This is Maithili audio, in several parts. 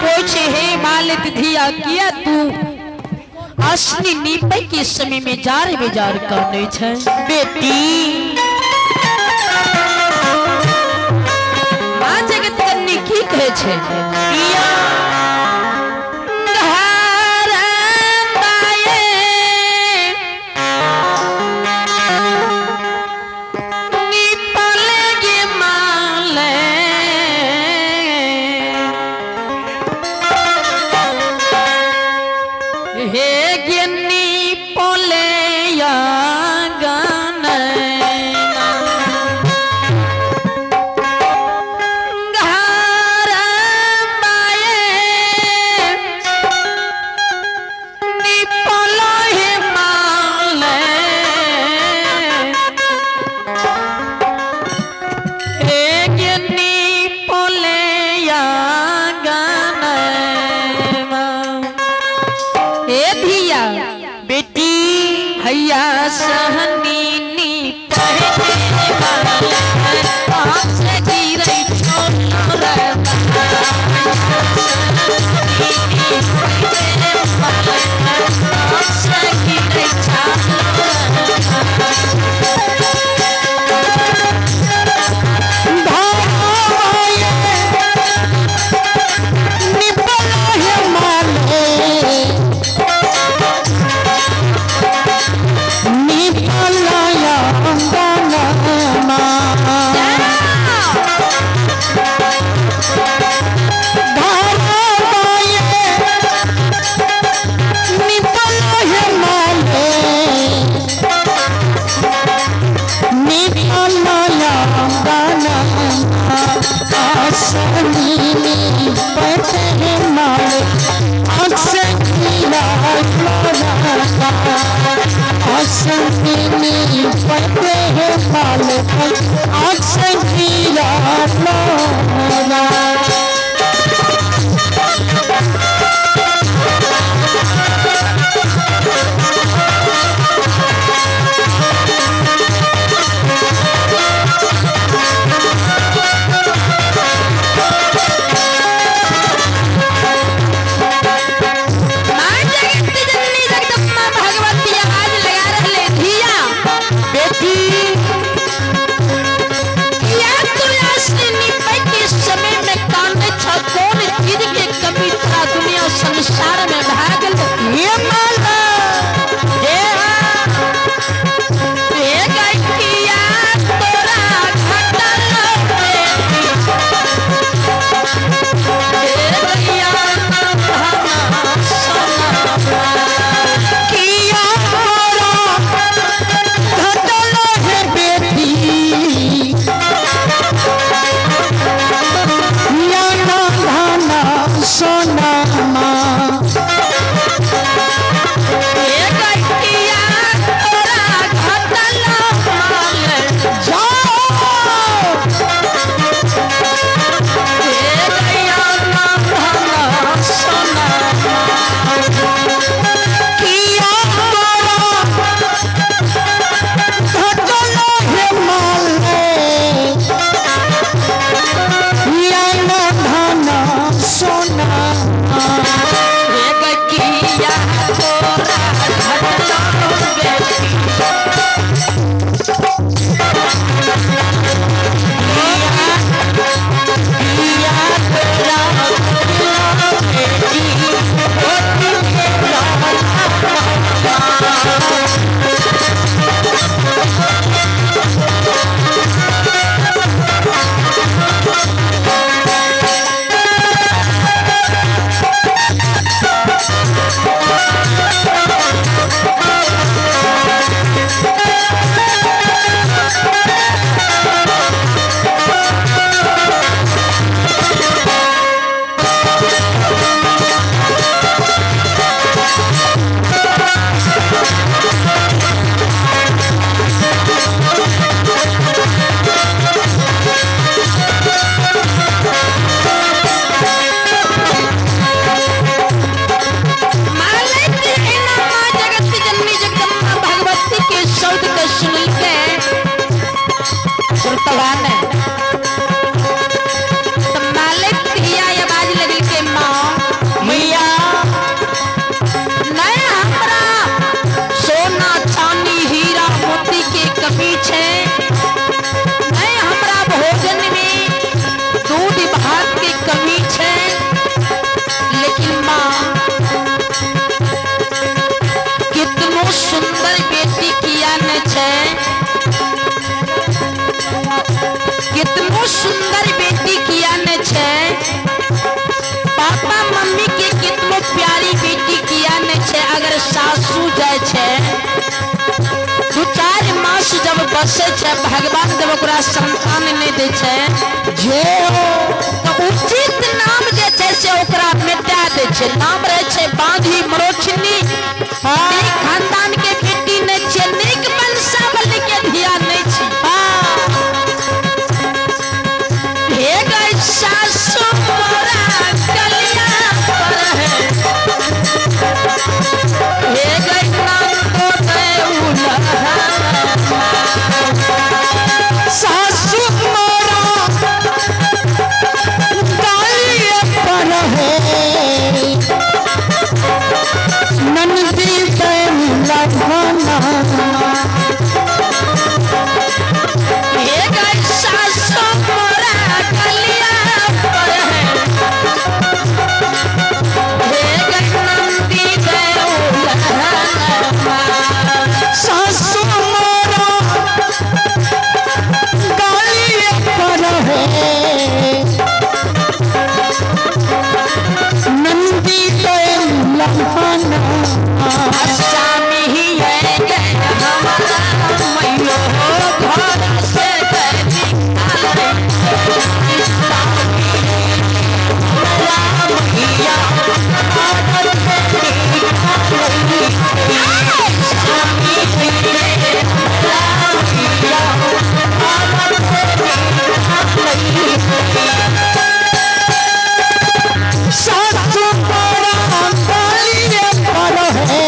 पूछे, हे मालिक धिया, किया तू असनी नीपे के समय में जार बेजार करने छै? बेटी, माँ जगत जननी की कहै छै? किया घर बाये निपल गे माले, हे गिन्नी पोले गान घर बाये निपल हे माले, हे गिन्नी पोले गान। हे धिया, बेटी, हैया सहनी नी पहने वाला से गिरै छोरा, से गिरै धारावाये निपल हे माले, निपल अंगनमा, धारावाये निपल हे माले, निपल अंगनमा, आसनी पते माले आँख गिरा, आसनी पते माले आँख गिरा। माँ जगत जननी जगदम्बा भगवती आवाज लगा रहले, धिया, बेटी, किया तू आसनी पै के सुंदर बेटी किया ने छै, पापा मम्मी के कितनो प्यारी बेटी किया ने छै, अगर सासू जाय छै 2-4 मास जब बसे छै, भगवान जब ओकरा संतान नहीं दै छै जे हो। तो उचित नाम जे छै से ओकरा मिटा दै छै। नाम रहै छै बांझी मरोछनी, नीक खानदान के बेटी नहि छै, नीक वंशावली के धिया नहि छै। हे गई सासु मोरा कलिया पर है, हे गई नाम तो देउलहा। सासु मोरा गालिए पर है, नंदी बैन लखना। हे गई सासु मोरा कलिया पर है, हे गई नंदी देउलहा। सासु मोरा गालिए पर है, नंदी बैन लखना। स्वामी ही है गए हमारा मैयो घर से गए निकाले। राम मैया घर से निकाले। स्वामी ही है राम मैया घर से निकाले। सासु मोरा गालिए पर है,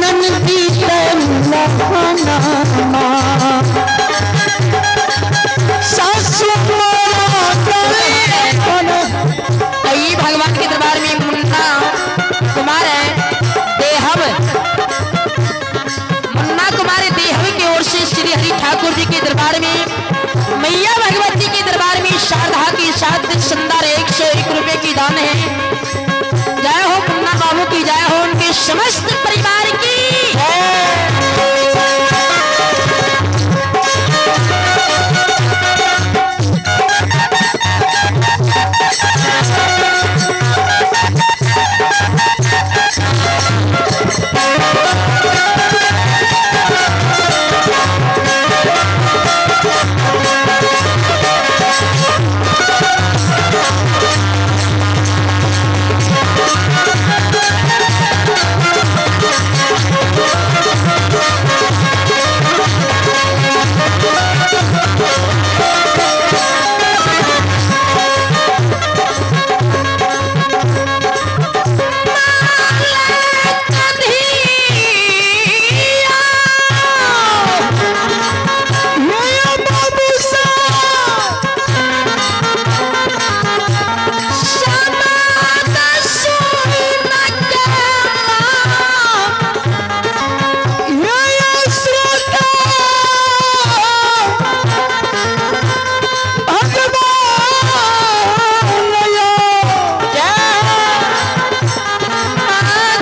नंदी बैन लखना। सासु मोरा गालिए पर है। तो ये भगवान के दरबार में मुन्ना कुमार है देहब, मुन्ना कुमार देहब की ओर से श्री हरि ठाकुर जी के दरबार में, मैया भगवती के दरबार में श्रद्धा के साथ सुंदर 101 रुपए की दान है। जय हो मुन्ना बाबू की जय हो, उनके समस्त परिवार की। ये बाबू साहब ये श्रोता भगवान यो।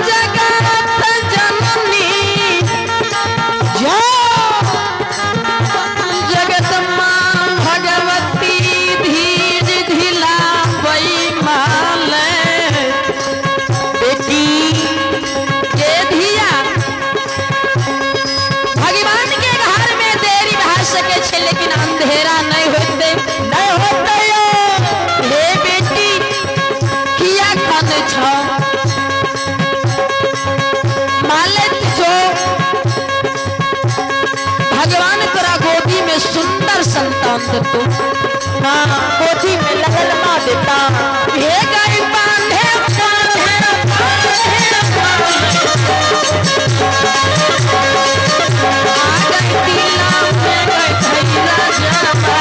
जगत जननी जय जगत माँ भगवती धीर धिला माल बेटी के धिया। भगवान के घर में देरी भा सके छे, लेकिन अंधेरा नहीं होते, नहीं होते यो। हे बेटी किया खान छ मालिक जो भगवान तोरा गोदी में सुंदर संतान देतो। हाँ गोदी में लगल माँ देता। हे गई बांधे बांधे बांधे बांधे आ गई दिला में गई भैला जामा।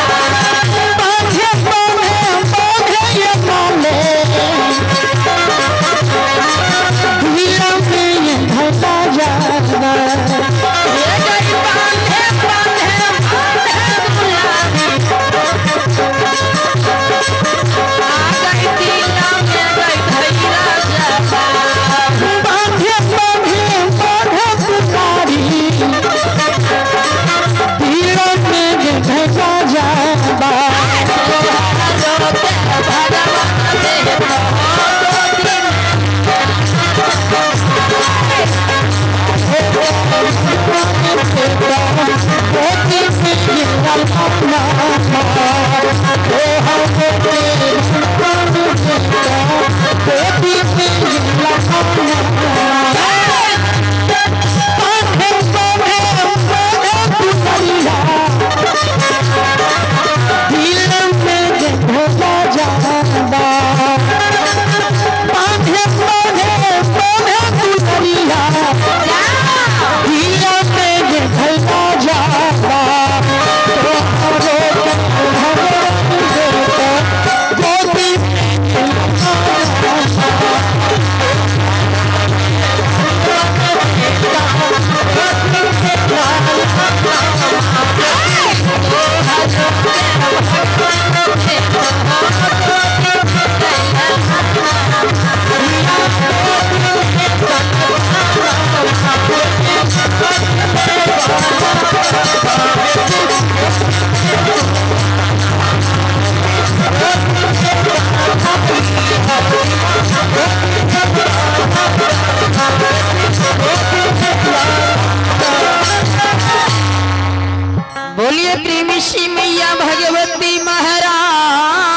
बांधे बांधे बांधे ये माले, धीरा में ये भला जाना। हे गई बांधे बांधे बांधे दुलारी। बोलिए प्रेमी श्री मैया भगवती महारानी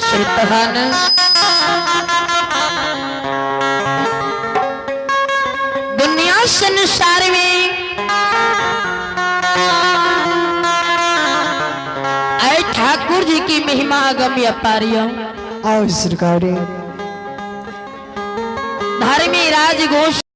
शिल्पहन दुनिया संसार में आए ठाकुर जी की महिमा अगम्य अपार्य। आओ सरकारी धर्मी राजघोष।